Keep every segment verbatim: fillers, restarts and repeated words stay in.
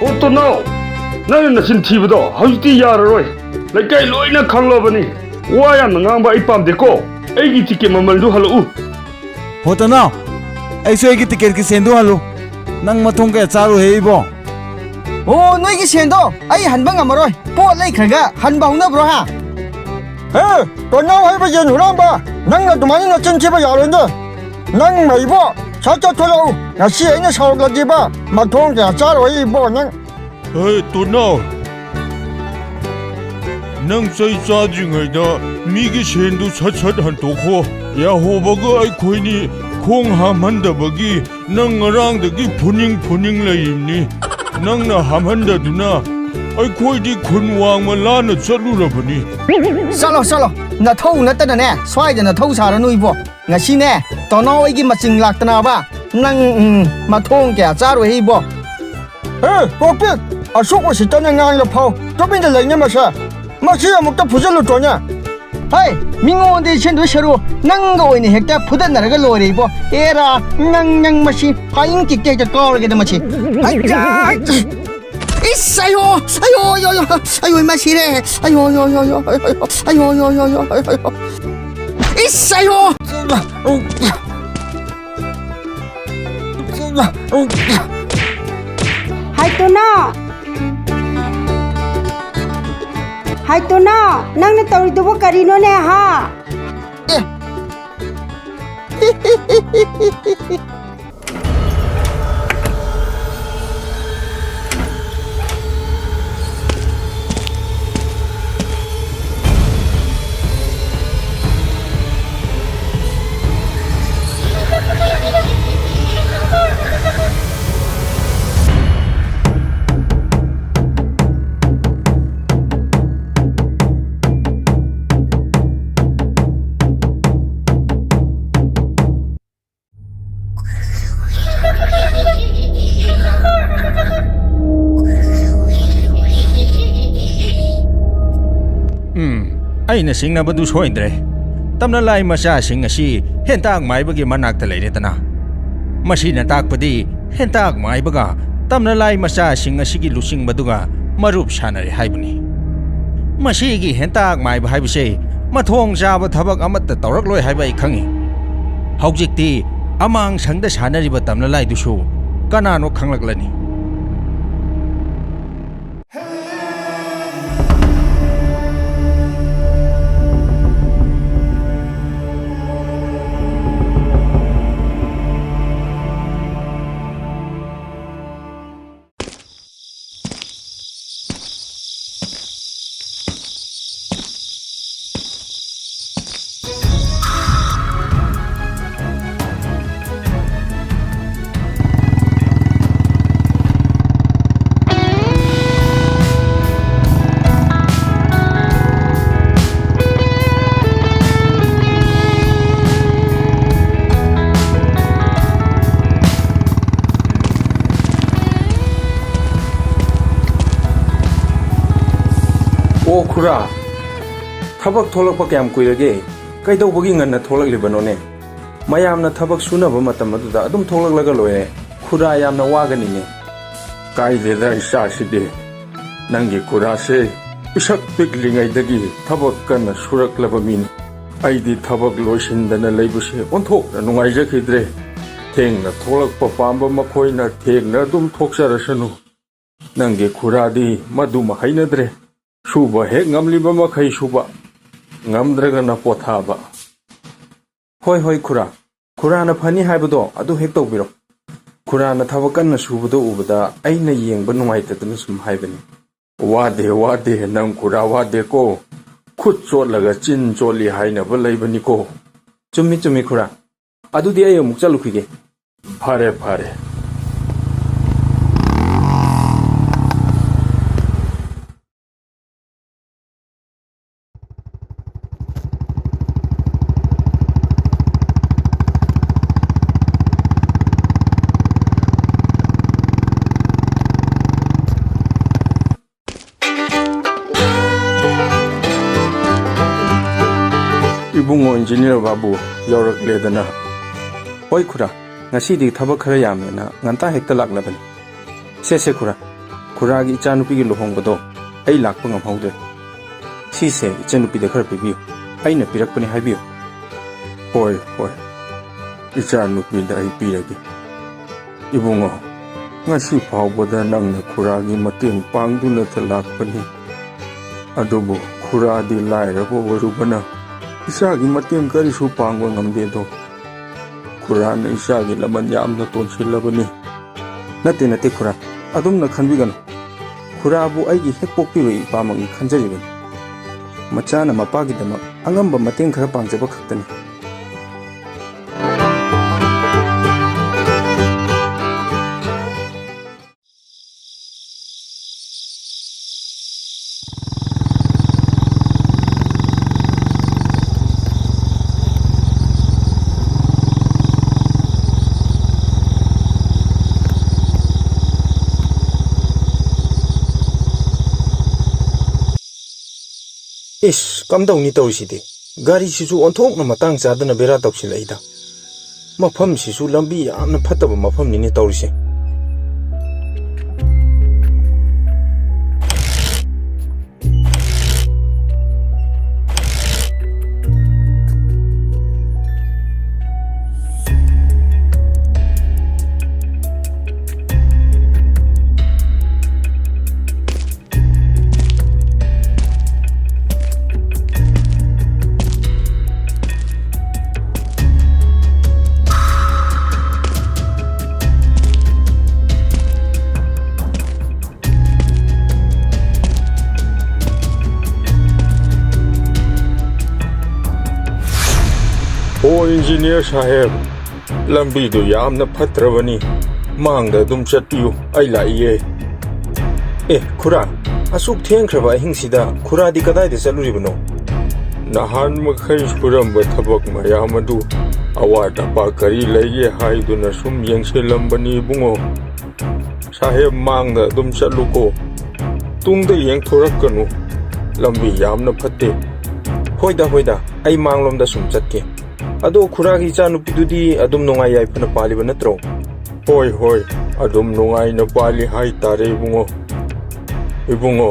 ꯑꯣ ꯇꯣꯅꯥꯎ, ꯅꯪꯅ ꯅꯆꯤꯟ ꯊꯤꯕꯗꯣ ꯍꯧꯖꯤꯛꯇꯤ ꯌꯥꯔꯔꯣꯏ꯫ ꯂꯩꯀꯥꯏ ꯂꯣꯏꯅ ꯈꯪꯂꯕꯅꯤ꯫ ꯋꯥ ꯌꯥꯝꯅ ꯉꯥꯡꯕ ꯑꯩ ꯄꯥꯝꯗꯦꯀꯣ꯫ ꯑꯩꯒꯤ ꯇꯤꯀꯦꯠ ꯃꯃꯜꯗꯨ ꯍꯜꯂꯛꯎ꯫ ꯍꯣ ꯇꯣꯅꯥꯎ, ꯑꯩꯁꯨ ꯑꯩꯒꯤ ꯇꯤꯀꯦꯠꯀꯤ ꯁꯦꯟꯗꯨ ꯍꯜꯂꯨ꯫ ꯅꯪ ꯃꯊꯣꯡ ꯀꯌꯥ ꯆꯥꯔꯨꯍꯦ ꯏꯕꯣ? ꯑꯣ, ꯅꯣꯏꯒꯤ ꯁꯦꯟꯗꯣ ꯑꯩ ꯍꯟꯕ ꯉꯝꯃꯔꯣꯏ꯫ ꯄꯣꯠ ꯂꯩꯈ꯭ꯔꯒ ꯍꯟꯕ ꯍꯧꯅꯕ꯭ꯔꯣ ꯍꯥ? ꯍꯦ, ꯇꯣꯅꯥꯎ ꯍꯥꯏꯕ ꯌꯦꯟ ꯍꯨꯔꯥꯟꯕ, ꯅꯪꯅ ꯑꯗꯨꯃꯥꯏꯅ ꯅꯆꯤꯟ ꯊꯤꯕ ꯌꯥꯔꯣꯏꯅꯦ꯫ ꯅꯪ ꯃꯩꯕꯣ, ꯁꯠ ꯆꯠꯊꯣꯂꯛꯎ꯫ ꯉꯁꯤ ꯑꯩꯅ ꯁꯥꯎꯔꯛꯂꯗꯤꯕ ꯃꯊꯣꯡ ꯀꯌꯥ ꯆꯥꯔꯣꯏ ꯏꯕꯣ ꯅꯪ꯫ ꯍꯦ, ꯇꯣꯅꯥꯎ, ꯅꯪ ꯆꯩ ꯆꯥꯗ꯭ꯔꯤꯉꯩꯗ ꯃꯤꯒꯤ ꯁꯦꯟꯗꯨ ꯁꯠ ꯁꯠ ꯍꯟꯇꯣꯛꯈꯣ꯫ ꯌꯥꯍꯣꯕꯒ ꯑꯩꯈꯣꯏꯅꯤ ꯈꯣꯡ ꯍꯥꯝꯍꯟꯗꯕꯒꯤ ꯅꯪ ꯉꯔꯥꯡꯗꯒꯤ ꯐꯨꯅꯤꯡ ꯐꯨꯅꯤꯡ ꯂꯩꯔꯤꯕꯅꯤ꯫ ꯅꯪꯅ ꯍꯥꯝꯍꯟꯗꯗꯨꯅ ꯑꯩꯈꯣꯏꯗꯤ ꯈꯨꯟ ꯋꯥꯡꯃ ꯂꯥꯟꯅ ꯆꯠꯂꯨꯔꯕꯅꯤ꯫ ꯆꯠꯂꯣ, ꯆꯠꯂꯣ꯫ ꯅꯊꯧ ꯅꯠꯇꯅꯅꯦ, ꯁ꯭ꯋꯥꯏꯗ ꯅꯊꯧ ꯁꯥꯔꯅꯨ ꯏꯕꯣ꯫ ꯉꯁꯤꯅꯦ, ꯇꯣꯅꯥꯎ ꯑꯩꯒꯤ ꯃꯆꯤꯡ ꯂꯥꯛꯇꯅꯕ꯫ ꯅꯪ, ꯎꯝ, ꯃꯊꯣꯡ ꯀꯌꯥ ꯆꯥꯔꯣꯏꯍꯦ ꯏꯕꯣ꯫ ꯍꯦ, ꯀꯣꯛꯄꯤꯛ! ꯑꯁꯨꯛ ꯎꯁꯤꯠꯇꯅ ꯉꯥꯡꯂ ꯐꯥꯎ ꯇꯨꯃꯤꯟꯅ ꯂꯩꯅꯦ ꯃꯁꯦ꯫ ꯃꯁꯤ ꯑꯃꯨꯛꯇ ꯐꯨꯖꯜꯂꯨ ꯇꯣꯅꯦ꯫ ꯍꯩ, ꯃꯤꯉꯣꯟꯗ ꯏꯁꯤꯡꯗꯨ ꯁꯔꯨ, ꯅꯪꯒ ꯑꯣꯏꯅ ꯍꯦꯛꯇ ꯐꯨꯗꯠꯅꯔꯒ ꯂꯣꯏꯔꯦ ꯏꯕꯣ꯫ ꯑꯦꯔꯥ, ꯅꯪ, ꯅꯪ ꯃꯁꯤ ꯐꯥꯏꯟ ꯀꯤꯛꯇ ꯍꯦꯛꯇ ꯀꯥꯎꯔꯒꯦꯗ ꯃꯁꯤ꯫ ꯍꯩꯌꯥ! ꯏꯁ, ꯑꯌꯣ, ꯑꯌꯣ, ꯑꯌꯣ, ꯑꯌꯣ, ꯑꯌꯣ, ꯏꯃꯥ ꯁꯤꯔꯦ꯫ ꯑꯌꯣ, ꯑꯌꯣ, ꯑꯌꯣ, ꯑꯌꯣ, ꯑꯌꯣ, ꯑꯌꯣ, ꯑꯌꯣ, ꯑꯌꯣ, ꯑꯌꯣ, ꯑꯌꯣ꯫ ꯏꯁ, ꯑꯌꯣ! ꯍꯥꯏꯇꯣꯅꯥ! ꯍꯥꯏꯇꯣꯅꯥ! ꯅꯪꯅ ꯇꯧꯔꯤꯗꯨꯕꯨ ꯀꯔꯤꯅꯣꯅꯦ, ꯍꯥ? ꯑꯦ! ꯎꯝ, ꯑꯩꯅ ꯆꯤꯡꯅꯕꯗꯨ ꯁꯣꯏꯗ꯭ꯔꯦ꯫ ꯇꯝꯅ ꯂꯥꯏ ꯃꯆꯥꯁꯤꯡ ꯑꯁꯤ ꯍꯦꯟꯇꯥꯛ ꯃꯥꯏꯕꯒꯤ ꯃꯅꯥꯛꯇ ꯂꯩꯔꯦꯗꯅ꯫ ꯃꯁꯤꯅ ꯇꯥꯛꯄꯗꯤ ꯍꯦꯟꯇꯥꯛ ꯃꯥꯏꯕꯒ ꯇꯝꯅꯂꯥꯏ ꯃꯆꯥꯁꯤꯡ ꯑꯁꯤꯒꯤ ꯂꯨꯆꯤꯡꯕꯗꯨꯒ ꯃꯔꯨꯞ ꯁꯥꯟꯅꯔꯦ ꯍꯥꯏꯕꯅꯤ꯫ ꯃꯁꯤꯒꯤ ꯍꯦꯟꯇꯥꯛ ꯃꯥꯏꯕ ꯍꯥꯏꯕꯁꯦ ꯃꯊꯣꯡ ꯆꯥꯕ ꯊꯕꯛ ꯑꯃꯠꯇ ꯇꯧꯔꯛꯂꯣꯏ ꯍꯥꯏꯕ ꯑꯩ ꯈꯪꯏ꯫ ꯍꯧꯖꯤꯛꯇꯤ ꯑꯃꯥꯡ ꯁꯪꯗ ꯁꯥꯟꯅꯔꯤꯕ ꯇꯝꯅꯂꯥꯏꯗꯨꯁꯨ ꯀꯅꯥꯅꯣ ꯈꯪꯂꯛꯂꯅꯤ꯫ ꯑꯣ ꯈꯨꯔꯥ, ꯊꯕꯛ ꯊꯣꯛꯂꯛꯄ ꯀꯌꯥꯝ ꯀꯨꯏꯔꯒꯦ? ꯀꯩꯗꯧꯕꯒꯤ ꯉꯟꯅ ꯊꯣꯛꯂꯛꯂꯤꯕꯅꯣꯅꯦ? ꯃꯌꯥꯝꯅ ꯊꯕꯛ ꯁꯨꯅꯕ ꯃꯇꯝ ꯑꯗꯨꯗ ꯑꯗꯨꯝ ꯊꯣꯛꯂꯛꯂꯒ ꯂꯣꯏꯔꯦ꯫ ꯈꯨꯔꯥ ꯌꯥꯝꯅ ꯋꯥꯒꯅꯤꯅꯦ꯫ ꯀꯥꯏꯗꯦꯗ ꯏꯆꯥꯁꯤꯗꯤ, ꯅꯪꯒꯤ ꯈꯨꯔꯥꯁꯦ ꯄꯤꯁꯛ ꯄꯤꯛꯂꯤꯉꯩꯗꯒꯤ ꯊꯕꯛ ꯀꯟꯅ ꯁꯨꯔꯛꯂꯕ ꯃꯤꯅꯤ꯫ ꯑꯩꯗꯤ ꯊꯕꯛ ꯂꯣꯏꯁꯤꯟꯗꯅ ꯂꯩꯕꯁꯦ ꯑꯣꯟꯊꯣꯛꯅ ꯅꯨꯡꯉꯥꯏꯖꯈꯤꯗ꯭ꯔꯦ꯫ ꯊꯦꯡꯅ ꯊꯣꯛꯂꯛꯄ ꯄꯥꯝꯕ ꯃꯈꯣꯏꯅ ꯊꯦꯡꯅ ꯑꯗꯨꯝ ꯊꯣꯛꯆꯔꯁꯅꯨ꯫ ꯅꯪꯒꯤ ꯈꯨꯔꯥꯗꯤ ꯃꯗꯨꯃ ꯍꯩꯅꯗ꯭ꯔꯦ꯫ ꯁꯨꯕ ꯍꯦꯛ ꯉꯝꯂꯤꯕ ꯃꯈꯩ ꯁꯨꯕ, ꯉꯝꯗ꯭ꯔꯒꯅ ꯄꯣꯊꯥꯕ꯫ ꯍꯣꯏ, ꯍꯣꯏ, ꯈꯨꯔꯥ꯫ ꯈꯨꯔꯥꯅ ꯐꯅꯤ ꯍꯥꯏꯕꯗꯣ ꯑꯗꯨ ꯍꯦꯛ ꯇꯧꯕꯤꯔꯣ꯫ ꯈꯨꯔꯥꯅ ꯊꯕꯛ ꯀꯟꯅ ꯁꯨꯕꯗꯣ ꯎꯕꯗ ꯑꯩꯅ ꯌꯦꯡꯕ ꯅꯨꯡꯉꯥꯏꯇꯗꯅ ꯁꯨꯝ ꯍꯥꯏꯕꯅꯤ꯫ ꯋꯥꯗꯦ, ꯋꯥꯗꯦ, ꯅꯪ ꯈꯨꯔꯥ ꯋꯥꯗꯦꯀꯣ꯫ ꯈꯨꯠ ꯆꯣꯠꯂꯒ ꯆꯤꯟ ꯆꯣꯠꯂꯤ ꯍꯥꯏꯅꯕ ꯂꯩꯕꯅꯤꯀꯣ꯫ ꯆꯨꯝꯃꯤ, ꯆꯨꯝꯃꯤ, ꯈꯨꯔꯥ꯫ ꯑꯗꯨꯗꯤ ꯑꯩ ꯑꯃꯨꯛ ꯆꯠꯂꯨꯈꯤꯒꯦ꯫ ꯐꯔꯦ, ꯐꯔꯦ꯫ ꯏꯕꯨꯡꯉꯣ ꯏꯟꯖꯤꯅꯤꯌꯔ ꯕꯥꯕꯨ ꯌꯧꯔꯛꯂꯦꯗꯅ꯫ ꯍꯣꯏ ꯈꯨꯔꯥ, ꯉꯁꯤꯗꯤ ꯊꯕꯛ ꯈꯔ ꯌꯥꯝꯃꯦꯅ ꯉꯟꯇꯥ ꯍꯦꯛꯇ ꯂꯥꯛꯂꯕꯅꯤ꯫ ꯁꯦ, ꯁꯦ, ꯈꯨꯔꯥ, ꯈꯨꯔꯥꯒꯤ ꯏꯆꯥꯅꯨꯄꯤꯒꯤ ꯂꯨꯍꯣꯡꯕꯗꯣ ꯑꯩ ꯂꯥꯛꯄ ꯉꯝꯍꯧꯗ꯭ꯔꯦ꯫ ꯁꯤꯁꯦ ꯏꯆꯟꯅꯨꯄꯤꯗ ꯈꯔ ꯄꯤꯕꯤꯌꯨ, ꯑꯩꯅ ꯄꯤꯔꯛꯄꯅꯤ ꯍꯥꯏꯕꯤꯌꯨ꯫ ꯍꯣꯏ, ꯍꯣꯏ, ꯏꯆꯥꯅꯨꯄꯤꯗ ꯑꯩ ꯄꯤꯔꯒꯦ꯫ ꯏꯕꯨꯡꯉꯣ, ꯉꯁꯤ ꯐꯥꯎꯕꯗ ꯅꯪꯅ ꯈꯨꯔꯥꯒꯤ ꯃꯇꯦꯡ ꯄꯥꯡꯗꯨꯅꯇ ꯂꯥꯛꯄꯅꯤ꯫ ꯑꯗꯨꯕꯨ ꯈꯨꯔꯥꯗꯤ ꯂꯥꯏꯔꯕ ꯑꯣꯏꯔꯨꯕꯅ ꯏꯆꯥꯒꯤ ꯃꯇꯦꯡ ꯀꯔꯤꯁꯨ ꯄꯥꯡꯕ ꯉꯝꯗꯦꯗꯣ꯫ ꯈꯨꯔꯥꯅ ꯏꯆꯥꯒꯤ ꯂꯃꯟ ꯌꯥꯝꯅ ꯇꯣꯟꯁꯤꯜꯂꯕꯅꯤ꯫ ꯅꯠꯇꯦ, ꯅꯠꯇꯦ ꯈꯨꯔꯥ, ꯑꯗꯨꯝꯅ ꯈꯟꯕꯤꯒꯅꯨ꯫ ꯈꯨꯔꯥꯕꯨ ꯑꯩꯒꯤ ꯍꯦꯛ ꯄꯣꯛꯄꯤꯕ ꯏꯄꯥꯃꯛꯅꯤ ꯈꯟꯖꯔꯤꯕꯅꯤ꯫ ꯃꯆꯥꯅ ꯃꯄꯥꯒꯤꯗꯃꯛ ꯑꯉꯝꯕ ꯃꯇꯦꯡ ꯈꯔ ꯄꯥꯡꯖꯕ ꯈꯛꯇꯅꯤ꯫ ꯏꯁ, ꯀꯝꯗꯧꯅꯤ ꯇꯧꯔꯤꯁꯤꯗꯤ? ꯒꯥꯔꯤꯁꯤꯁꯨ ꯑꯣꯟꯊꯣꯛꯅ ꯃꯇꯥꯡ ꯆꯥꯗꯅ ꯕꯦꯔꯥ ꯇꯧꯁꯤꯜꯂꯛꯏꯗ꯫ ꯃꯐꯝꯁꯤꯁꯨ ꯂꯝꯕꯤ ꯌꯥꯝꯅ ꯐꯠꯇꯕ ꯃꯐꯝꯅꯤꯅꯦ ꯇꯧꯔꯤꯁꯦ꯫ ꯑꯣ, ꯏꯟꯖꯤꯅꯤꯌꯔ ꯁꯥꯍꯦꯕ, ꯂꯝꯕꯤꯗꯨ ꯌꯥꯝꯅ ꯐꯠꯇ꯭ꯔꯕꯅꯤ꯫ ꯃꯥꯡꯗ ꯑꯗꯨꯝ ꯆꯠꯄꯤꯌꯨ, ꯑꯩ ꯂꯥꯛꯏꯌꯦ꯫ ꯑꯦ, ꯈꯨꯔꯥ, ꯑꯁꯨꯛ ꯊꯦꯡꯈ꯭ꯔꯕ ꯑꯍꯤꯡꯁꯤꯗ ꯈꯨꯔꯥꯗꯤ ꯀꯗꯥꯏꯗ ꯆꯠꯂꯨꯔꯤꯕꯅꯣ? ꯅꯍꯥꯟ ꯃꯈꯩ ꯁꯨꯔꯝꯕ ꯊꯕꯛ ꯃꯌꯥꯝ ꯑꯗꯨ ꯑꯋꯥꯠ ꯑꯄꯥ ꯀꯔꯤ ꯂꯩꯒꯦ ꯍꯥꯏꯗꯨꯅ ꯁꯨꯝ ꯌꯦꯡꯁꯤꯜꯂꯝꯕꯅꯤ, ꯏꯕꯨꯡꯉꯣ꯫ ꯁꯥꯍꯦꯕ, ꯃꯥꯡꯗ ꯑꯗꯨꯝ ꯆꯠꯂꯨꯀꯣ꯫ ꯇꯨꯡꯗ ꯌꯦꯡꯊꯣꯔꯛꯀꯅꯨ꯫ ꯂꯝꯕꯤ ꯌꯥꯝꯅ ꯐꯠꯇꯦ꯫ ꯍꯣꯏꯗ, ꯍꯣꯏꯗ, ꯑꯩ ꯃꯥꯡꯂꯣꯝꯗ ꯁꯨꯝ ꯆꯠꯀꯦ꯫ ꯑꯗꯣ ꯈꯨꯔꯥꯒꯤ ꯏꯆꯥꯅꯨꯄꯤꯗꯨꯗꯤ ꯑꯗꯨꯝ ꯅꯨꯡꯉꯥꯏ ꯌꯥꯏꯐꯅ ꯄꯥꯜꯂꯤꯕ ꯅꯠꯇ꯭ꯔꯣ? ꯍꯣꯏ, ꯍꯣꯏ, ꯑꯗꯨꯝ ꯅꯨꯡꯉꯥꯏꯅ ꯄꯥꯜꯂꯤ ꯍꯥꯏꯇꯥꯔꯦ, ꯏꯕꯨꯡꯉꯣ꯫ ꯏꯕꯨꯡꯉꯣ,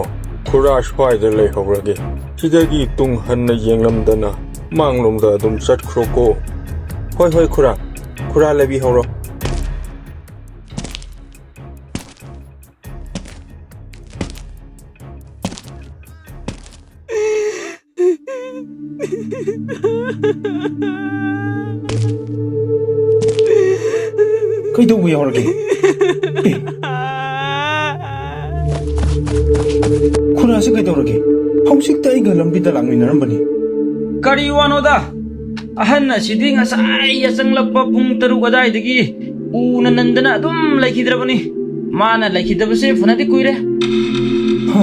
ꯈꯨꯔꯥ ꯁ꯭ꯋꯥꯏꯗ ꯂꯩꯍꯧꯔꯒꯦ꯫ ꯁꯤꯗꯒꯤ ꯇꯨꯡ ꯍꯟꯅ ꯌꯦꯡꯂꯝꯗꯅ ꯃꯥꯡꯂꯣꯝꯗ ꯑꯗꯨꯝ ꯆꯠꯈ꯭ꯔꯣꯀꯣ꯫ ꯍꯣꯏ, ꯍꯣꯏ, ꯈꯨꯔꯥ꯫ ꯈꯨꯔꯥ ꯂꯩꯕꯤꯍꯧꯔꯣ꯫ ꯀꯩꯗꯧꯕ ꯌꯥꯎꯔꯒꯦ? ꯑꯦ, ꯈꯨꯔꯥꯁꯤ ꯀꯩꯗꯧꯔꯒꯦ? ꯍꯧꯖꯤꯛꯇ ꯑꯩꯒ ꯂꯝꯕꯤꯗ ꯂꯥꯛꯃꯤꯟꯅꯔꯝꯕꯅꯤ꯫ ꯀꯔꯤ ꯋꯥꯅꯣꯗ? ꯑꯍꯟ ꯑꯁꯤꯗꯤ ꯉꯁꯥꯏ ꯌꯥꯆꯪꯂꯛꯄ ꯄꯨꯡ ꯇꯔꯨꯛ ꯑꯗꯥꯏꯗꯒꯤ ꯎꯅ ꯅꯟꯗꯅ ꯑꯗꯨꯝ ꯂꯩꯈꯤꯗ꯭ꯔꯕꯅꯤ꯫ ꯃꯥꯅ ꯂꯩꯈꯤꯗꯕꯁꯦ ꯐꯅꯗꯤ ꯀꯨꯏꯔꯦ꯫ ꯍꯥ?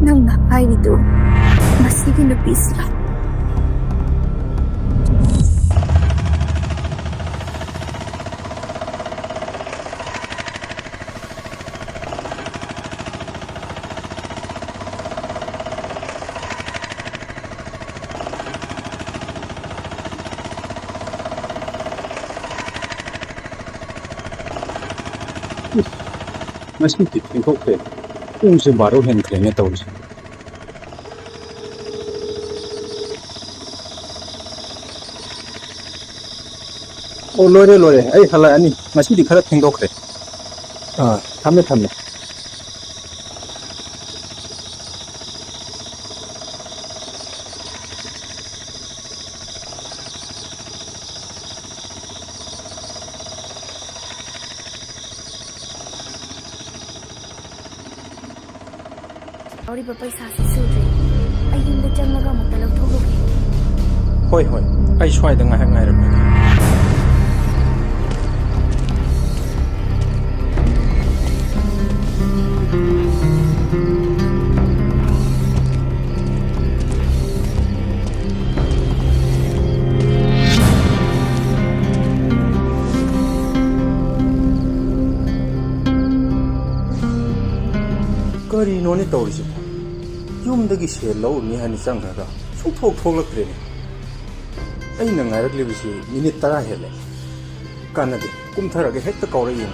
ꯅꯪꯅ ꯍꯥꯏꯔꯤꯗꯨ ꯃꯁꯤꯒꯤ ꯅꯨꯄꯤꯁꯤꯔ? ꯏꯁ, ꯉꯁꯤꯗꯤ ꯊꯦꯡꯗꯣꯛꯈ꯭ꯔꯦ꯫ ꯄꯨꯡꯁꯦ ꯕꯥꯔꯣ ꯍꯦꯟꯈ꯭ꯔꯦꯅꯦ ꯇꯧꯔꯤꯁꯦ꯫ ꯑꯣ, ꯂꯣꯏꯔꯦ, ꯂꯣꯏꯔꯦ, ꯑꯩ ꯍꯜꯂꯛꯑꯅꯤ꯫ ꯉꯁꯤꯗꯤ ꯈꯔ ꯊꯦꯡꯗꯣꯛꯈ꯭ꯔꯦ꯫ ꯑꯥ, ꯊꯝꯃꯦ, ꯊꯝꯃꯦ꯫ ꯂꯧꯔꯤꯕ ꯄꯩꯁꯥꯁꯤ ꯁꯨꯗ꯭ꯔꯦ꯫ ꯑꯩ ꯌꯨꯝꯗ ꯆꯪꯂꯒ ꯑꯃꯨꯛꯇ ꯂꯧꯊꯣꯛꯂꯨꯒꯦ꯫ ꯍꯣꯏ, ꯍꯣꯏ꯫ ꯑꯩ ꯁ꯭ꯋꯥꯏꯗ ꯉꯥꯏꯍꯥꯛ ꯉꯥꯏꯔꯝꯃꯒꯦ꯫ ꯀꯔꯤꯅꯣꯅꯦ ꯇꯧꯔꯤꯁꯤꯕꯣ? ꯌꯨꯝꯗꯒꯤ ꯁꯦꯜ ꯂꯧꯔꯨꯅꯤ ꯍꯥꯏꯅ ꯆꯪꯈ꯭ꯔꯒ ꯁꯨꯡꯊꯣꯛ ꯊꯣꯛꯂꯛꯇ꯭ꯔꯦꯅꯦ꯫ ꯑꯩꯅ ꯉꯥꯏꯔꯛꯂꯤꯕꯁꯤ ꯃꯤꯅꯤꯠ ꯇꯔꯥ ꯍꯦꯜꯂꯦ꯫ ꯀꯥꯟꯅꯗꯦ, ꯀꯨꯝꯊꯔꯒ ꯍꯦꯛꯇ ꯀꯧꯔꯛꯏ꯫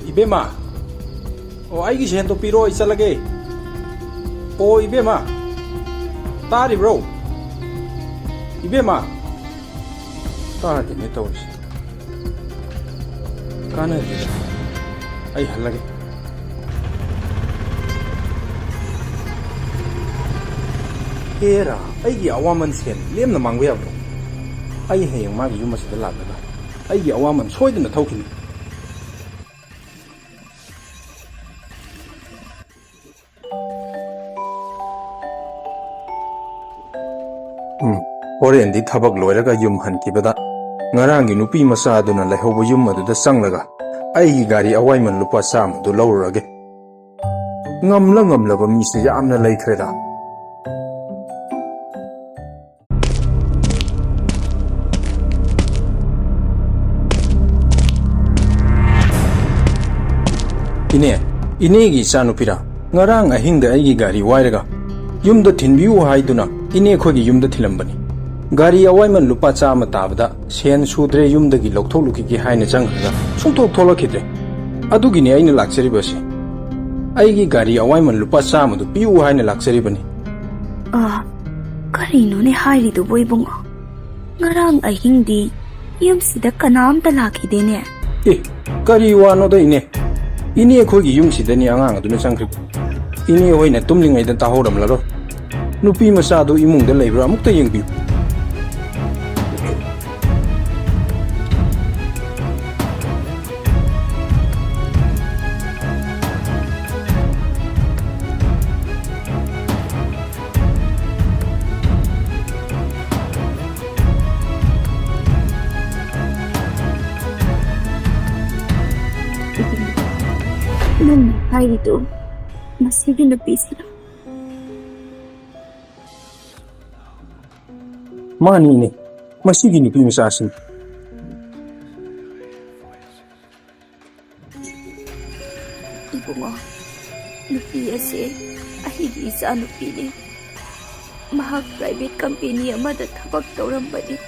ꯏꯕꯦꯝꯃ, ꯑꯣ, ꯑꯩꯒꯤ ꯁꯦꯟꯗꯣ ꯄꯤꯔꯣ, ꯑꯩ ꯆꯠꯂꯒꯦ꯫ ꯑꯣ, ꯏꯕꯦꯝꯃ, ꯇꯥꯔꯤꯕ꯭ꯔꯣ? ꯏꯕꯦꯝꯃ, ꯇꯥꯗꯦꯅꯦ ꯇꯧꯔꯤꯁꯦ꯫ ꯀꯥꯟꯅꯗꯦ, ꯑꯩ ꯍꯜꯂꯒꯦ꯫ ꯍꯦꯔꯥ, ꯑꯩꯒꯤ ꯑꯋꯥꯃꯟ ꯁꯦꯟ ꯂꯦꯝꯅ ꯃꯥꯡꯕ ꯌꯥꯕ꯭ꯔꯣ? ꯑꯩ ꯍꯌꯦꯡ ꯃꯥꯒꯤ ꯌꯨꯝ ꯑꯁꯤꯗ ꯂꯥꯛꯂꯒ ꯑꯩꯒꯤ ꯑꯋꯥꯃꯟ ꯁꯣꯏꯗꯅ ꯊꯧꯈꯤꯅꯤ꯫ ꯎꯝ, ꯍꯣꯔꯦꯟꯗꯤ ꯊꯕꯛ ꯂꯣꯏꯔꯒ ꯌꯨꯝ ꯍꯟꯈꯤꯕꯗ ꯉꯔꯥꯡꯒꯤ ꯅꯨꯄꯤ ꯃꯆꯥ ꯑꯗꯨꯅ ꯂꯩꯍꯧꯕ ꯌꯨꯝ ꯑꯗꯨꯗ ꯆꯪꯂꯒ ꯑꯩꯒꯤ ꯒꯥꯔꯤ ꯑꯋꯥꯏꯃꯟ ꯂꯨꯄꯥ ꯆꯥꯝꯃꯗꯨ ꯂꯧꯔꯨꯔꯒꯦ꯫ ꯉꯝꯂ ꯉꯝꯂꯕ ꯃꯤꯁꯦ ꯌꯥꯝꯅ ꯂꯩꯈ꯭ꯔꯦꯗ꯫ ꯏꯅꯦ, ꯏꯅꯦꯒꯤ ꯏꯆꯥꯅꯨꯄꯤꯔꯥ? ꯉꯔꯥꯡ ꯑꯍꯤꯡꯗ ꯑꯩꯒꯤ ꯒꯥꯔꯤ ꯋꯥꯏꯔꯒ ꯌꯨꯝꯗ ꯊꯤꯟꯕꯤꯌꯨ ꯍꯥꯏꯗꯨꯅ ꯏꯅꯦ ꯑꯩꯈꯣꯏꯒꯤ ꯌꯨꯝꯗ ꯊꯤꯜꯂꯝꯕꯅꯤ꯫ ꯒꯥꯔꯤ ꯑꯋꯥꯏꯃꯟ ꯂꯨꯄꯥ ꯆꯥꯝꯃ ꯇꯥꯕꯗ ꯁꯦꯟ ꯁꯨꯗ꯭ꯔꯦ, ꯌꯨꯝꯗꯒꯤ ꯂꯧꯊꯣꯛꯂꯨꯈꯤꯒꯦ ꯍꯥꯏꯅ ꯆꯪꯈ꯭ꯔꯒ ꯁꯨꯡꯊꯣꯛ ꯊꯣꯛꯂꯛꯈꯤꯗ꯭ꯔꯦ꯫ ꯑꯗꯨꯒꯤꯅꯦ ꯑꯩꯅ ꯂꯥꯛꯆꯔꯤꯕꯁꯦ꯫ ꯑꯩꯒꯤ ꯒꯥꯔꯤ ꯑꯋꯥꯏꯃꯟ ꯂꯨꯄꯥ ꯆꯥꯝꯃꯗꯨ ꯄꯤꯌꯨ ꯍꯥꯏꯅ ꯂꯥꯛꯆꯔꯤꯕꯅꯤ꯫ ꯑ, ꯀꯔꯤꯅꯣꯅꯦ ꯍꯥꯏꯔꯤꯗꯨꯕꯨ, ꯏꯕꯨꯡꯉꯣ? ꯉꯔꯥꯡ ꯑꯍꯤꯡꯗꯤ ꯌꯨꯝꯁꯤꯗ ꯀꯅꯥꯝꯇ ꯂꯥꯛꯈꯤꯗꯦꯅꯦ꯫ ꯑꯦ, ꯀꯔꯤ ꯋꯥꯅꯣꯗ ꯏꯅꯦ? ꯏꯅꯦ ꯑꯩꯈꯣꯏꯒꯤ ꯌꯨꯝꯁꯤꯗꯅꯤ ꯑꯉꯥꯡ ꯑꯗꯨꯅ ꯆꯪꯈ꯭ꯔꯤꯕ꯫ ꯏꯅꯦ ꯍꯣꯏꯅ ꯇꯨꯝꯂꯤꯉꯩꯗ ꯇꯥꯍꯧꯔꯝꯂꯔꯣꯏ꯫ ꯅꯨꯄꯤ ꯃꯆꯥꯗꯨ ꯏꯃꯨꯡꯗ ꯂꯩꯕ꯭ꯔꯥ ꯑꯃꯨꯛꯇ ꯌꯦꯡꯕꯤꯌꯨ꯫ ꯅꯪꯅ ꯍꯥꯏꯔꯤꯗꯨ ꯃꯁꯤꯒꯤ ꯅꯨꯄꯤꯁꯤꯔ? ꯃꯥꯅꯤꯅꯦ, ꯃꯁꯤꯒꯤ ꯅꯨꯄꯤ ꯃꯆꯥꯁꯤꯅꯤ꯫ ꯑꯩꯒꯤ ꯏꯆꯥꯅꯨꯄꯤꯅꯤ꯫ ꯃꯍꯥꯛ ꯄ꯭ꯔꯥꯏꯚꯦꯠ ꯀꯝꯄꯦꯅꯤ ꯑꯃꯗ ꯊꯕꯛ ꯇꯧꯔꯝꯕꯅꯤ꯫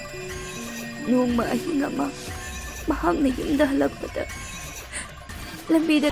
ꯅꯣꯡꯃ ꯑꯍꯤꯡ ꯑꯃ ꯃꯍꯥꯛꯅ ꯌꯨꯝꯗ ꯍꯜꯂꯛꯄꯗ ꯂꯝꯕꯤꯗ